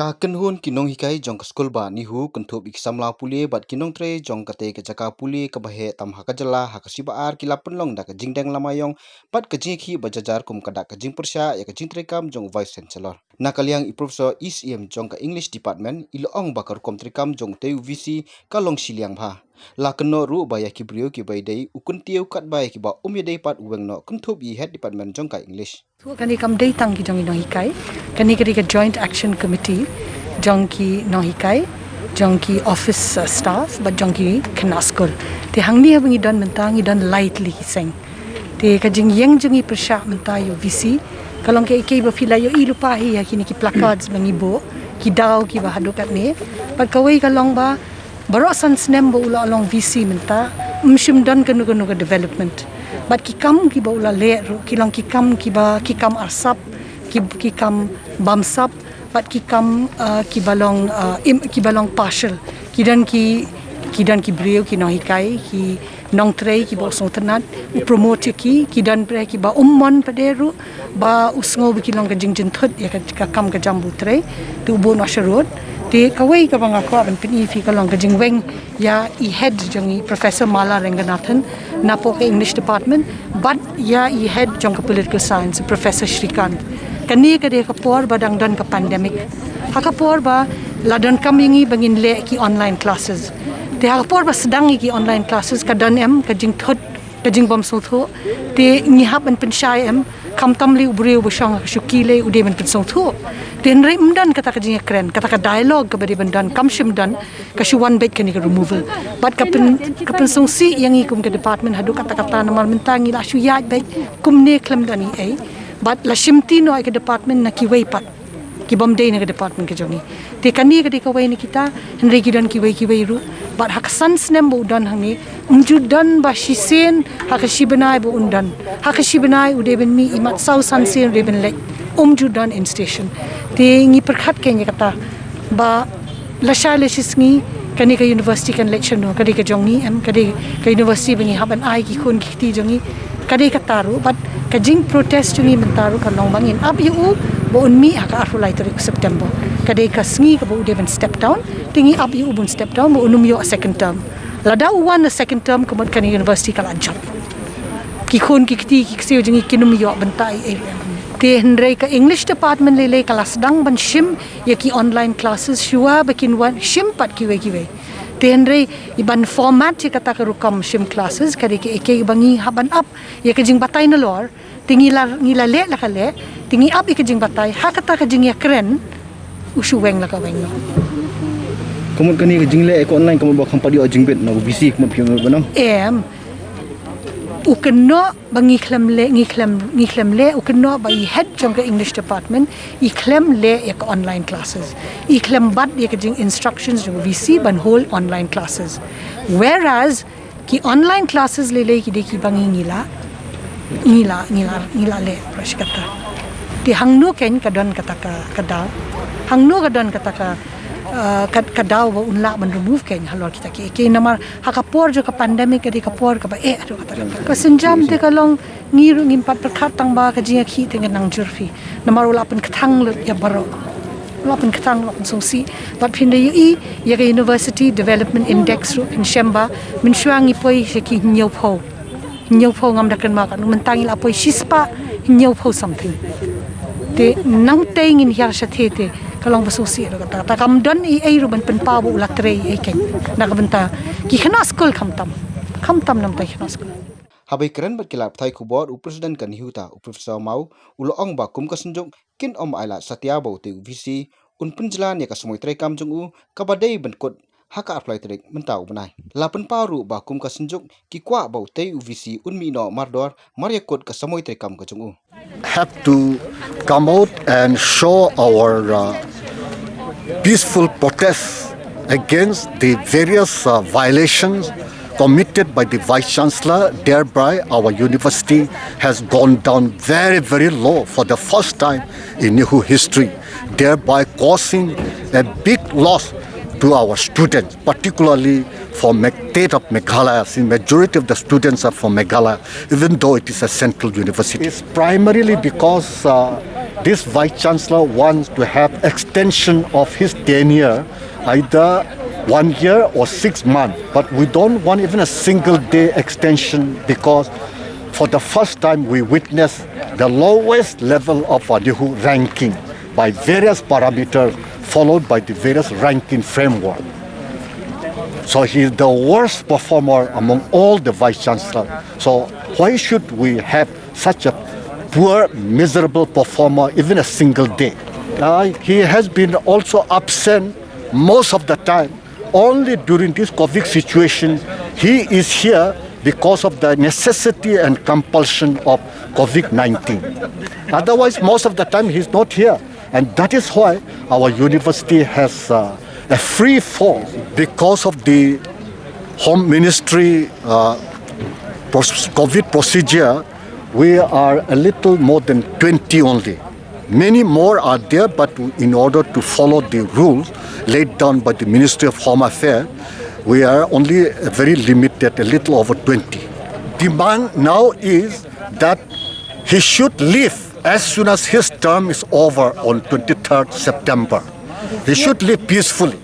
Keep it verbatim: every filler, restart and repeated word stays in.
Ka kynhun ki nonghikai jong ka skul ba NEHU kynthup ïa ki samla pule bad ki nongtrei jong katei ka jaka pule kaba heh tam ha ka jylla ha ka sngi ba ar ki la pynlong da ka jingdeng lama ïong bad ka jingïakhih ba jajar kum ka dak ka jingpyrshah ïa ka jingtreikam jong u Vice Chancellor. Na ka liang i Professor E C M jong ka English Department i la ong ba ka rukom treikam jong utei u V C ka long shiliang bha. La kynnoh ruh ba ïa ki briew kiba ïadei u kyntiew katba ïa kiba um ïadei pat u weng noh kynthup ïa i Head Department jong ka English. Kane kam dei tang ki jong i nonghikai. Kane ka dei ka Joint Action Committee jong ki nonghikai, jong ki office, uh, staff bad jong ki khynnah skul. Te hangne haba ngi don mynta ngi don lai tylli ki seng. Te ka jingïeng jong ngi pyrshah mynta ïa u V C ka long kaei kaei ba phi la ïohi lypa hi ha kine ki placards ba ngi buh, ki daw kiba haduh katne. Bad kawei ka long ba baroh san snem ba u la long V C mynta, um shym don kano kano ka development. Bad ki kam kiba u la leh ruh ki long ki kam kiba, ki kam arsap, ki, ki kam bamsap, bad ki kam, uh, kiba long, uh, im, kiba long partial. Ki don ki, ki don ki briew ki nonghikai, ki nongtrei kiba u sngewtynnat, u promote ïa ki, ki don briew kiba um mon pat de ruh ba u sngew ba ki long ka jingjynthut ïa ka, ka kam ka jam ba u trei, te u buh noh sharud. Te kawei kaba nga kwah ban pyni ïa phi ka long ka jingweng ïa i head jong i Professor Mala Ranganathan napoh ka English Department bad ïa i head jong ka Political Science Professor Shrikant. Kane ka dei ka por ba dang don ka pandemic. Ha ka por ba la donkam ïa ngi ba ngin leh ki online classes. Te ha ka por ba sdang ïa ki online classes ka don em ka jingthut, ka jingbym sngewthuh. Te ngi hap ban pynshai em, khamtam lei u briew ba shong ha ka shuki lei u dei ban pynsngewthuh. Te hynrei ym don kata ka jingïakren, kata ka dialogue kaba dei ban don kam shym don, ka shu wan beit kane ka removal. Bad ka pyn, ka pynsngewsih ïa ngi kum ka department haduh katta katta namar mynta ngi la shu ïaid beit kumne khlem don ei ei. Bad la shimti noh ïa ka department na kiwei pat kibym dei na ka department ka jong ngi. Te kane ka dei kawei na kita, hynrei ki don kiwei kiwei ruh. Bad ha ka san snem ba u don hangne, um ju don ba shisien ha ka shi bnai ba un don. Ha ka shi bnai u dei ban mih, imat saw san sien u dei ban leit. Um ju don in station. Te ngi pyrkhat kein ïa kata ba lashai lashisngi kane ka university kan leit shano, ka dei ka jong ngi em, ka dei ka university ba ngi hap ban ai ki khun ki kti jong ngi. Ka dei kata ruh, bad ka jingprotest jong ngi mynta ruh ka long ba ngin ap ïa u ba un mih ha ka arphew lai tarik September. Ka dei ka sngi kaba u dei ban step down, te ngi ap ïa u ba un step down ba un ym ïoh second term. Lada u wan na second term ka mut kane university ka la jop. Ki khun ki kti ki ksiew jong ngi kin ym ïoh bynta ei ei. Te hynrei ka English department lei lei ka la sdang ban shim ïa ki online classes shuwa ba kin wan shim pat kiwei kiwei. Te hynrei i ban format ïa kata ka rukom shim classes ka dei kaei kaei ba ngi hap ban ap ïa ka jingbatai nalor. Te ngi la, ngi la leh la ka leh, te ngi ap ïa ka jingbatai ha kata ka jingïakren u shu weng la ka weng noh. Ka mut kane ka jingleh ïa ka online ka mut ba kham pat ïoh jingbit na u V C ka mut phi mut ba nang. Em. U kynnoh ba ngi khlem leh, ngi khlem, ngi khlem leh, u kynnoh ba i head jong ka English department i khlem leh ïa ka online classes. I khlem bat ïa ka jing instructions jong u V C ban hold online classes. Whereas ki online classes lei lei ki dei kiba ngi, ngi la, ngi la, ngi la, ngi la leh, ruh shi katta. Te hangno kein ka don kata ka, ka daw. Hangno ka don kata ka, uh, ka, ka daw ba un lah ban remove kein halor kita kiei kiei namar ha ka por jong ka pandemic ka dei ka por kaba eh haduh katta katta. Ka sienjam te ka long ngi ruh ngim pat pyrkhat tang ba ka jingïakhih te kan nang jur phi. Namar u la pynkthang lut ïa baroh. U la pynkthang, u la pynsngewsih. Bad phin da ïohi ïa ka University Development Index ruh phin shem ba mynshuwa ngi poi sha ki hynñiewphew. Hynñiewphew ngam da kynmaw katno, mynta ngi la poi shispah hynñiewphew something. Te nangtei ngin hiar shatei te ka long ba sngewsih ruh kata. Te kam don ei ei ruh ban pynpaw ba u la trei ei kein. Na ka bynta ki khynnah skul khamtam. Khamtam namar ki khynnah skul. Haba ïakren bad ki lad pathai khubor u President ka NEHU ta u Professor Mao u la ong ba kum ka synjuk kin ym ailad satia ba utei u V C un pynjlan ïa ka samoi treikam jong u kaba dei ban kut ha ka arphew lai tarik mynta u bnai. La pynpaw ruh ba kum ka synjuk ki kwah ba utei u V C un mih noh mardor mar ïa kut ka samoi treikam ka jong u. Have to come out and show our, uh, peaceful protest against the various, uh, violations committed by the Vice Chancellor. Thereby, our university has gone down very, very low for the first time in NEHU history, thereby causing a big loss to our students, particularly for Meg-, state of Meghalaya, since majority of the students are from Meghalaya, even though it is a central university. It's primarily because, uh, This vice chancellor wants to have extension of his tenure, either one year or six months. But we don't want even a single day extension because for the first time we witness the lowest level of a NEHU ranking by various parameters followed by the various ranking framework. So he is the worst performer among all the vice chancellor. So why should we have such a poor, miserable performer even a single day? Uh, he has been also absent most of the time. Only during this COVID situation, he is here because of the necessity and compulsion of COVID nineteen. Otherwise, most of the time he's not here. And that is why our university has uh, a free fall because of the Home Ministry uh, pros- COVID procedure. We are a little more than twenty only. Many more are there, but in order to follow the rules laid down by the Ministry of Home Affairs, we are only a very limited, a little over twenty. Demand now is that he should leave as soon as his term is over on twenty-third September. He should leave peacefully.